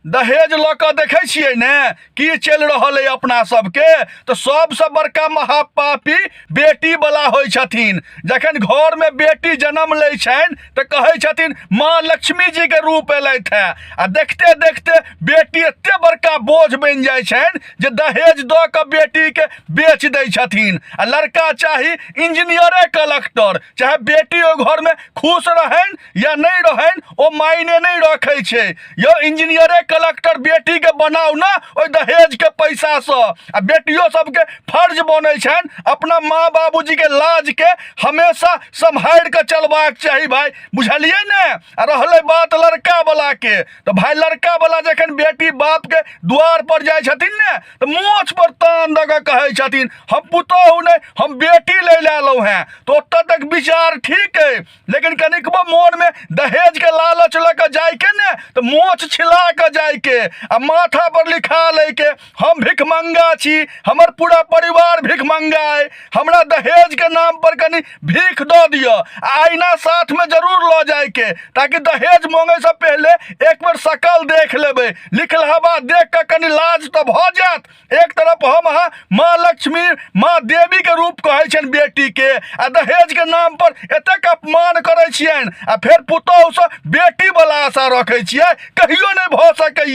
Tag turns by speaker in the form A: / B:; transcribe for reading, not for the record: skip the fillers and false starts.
A: दहेज लऽ कऽ देखै छियै ने की चलि रहल अइ अपना सबके, तऽ सबसँ बड़का महापापी बेटी वाला होइ छथिन। जखन घरमे बेटी जन्म लै छनि तऽ कहै छथिन माँ लक्ष्मी जीके रूप एलथि हेँ, आ देखते देखते बेटी एते बड़का बोझ बनि जाइ छनि जे दहेज दऽ कऽ बेटीके बेच दै छथिन। आ लड़का चाही इंजीनियरे कलक्टर, चाहे बेटी ओहि घरमे खुश रहनि या नहि रहनि, ओ मायने नहि रखै छै। यौ इंजीनियरे कलक्टर बेटीके बनाउ ने ओहि दहेजके पैसासँ। आ बेटियो सबके फर्ज बनै छनि अपना माँ बाबूजीके लाजके हमेशा सम्हारि कऽ चलबाक चाही भाय, बुझलियै ने। आ रहलै बात लड़कावलाके, तऽ भाय लड़कावला जखन बेटी बापके द्वार पर जाइ छथिन ने तऽ मोछ पर तान दऽ कऽ कहै छथिन हम पुतोहु नहि हम बेटी लै लए एलहुँ हेँ। तऽ ओतऽ तक विचार ठीक अइ, लेकिन कनिकबो मोनमे दहेजके लालच लऽ कऽ जाइके ने तऽ मोछ छिला कऽ जाइके आ माथा पर लिखा लैके हम भिखमंगा छी, हमर पूरा परिवार भिखमंगा अइ, हमरा दहेजके नाम पर कनि भीख दऽ दिअ। आ आईना साथमे जरूर लऽ जाइके, ताकि दहेज मांगैसँ पहिले एक बेर शकल देख लेबै, लिखलहबा देख कऽ कनि लाज तऽ भऽ जायत। एक तरफ हम अहाँ माँ लक्ष्मी माँ देवी के रूप कहै छनि बेटी के, आ दहेज के नाम पर एतेक अपमान करै छियनि, आ फेर पुतोहुसँ बेटी वाला आशा रखै छियै, कहियो नहि भऽ सकैए।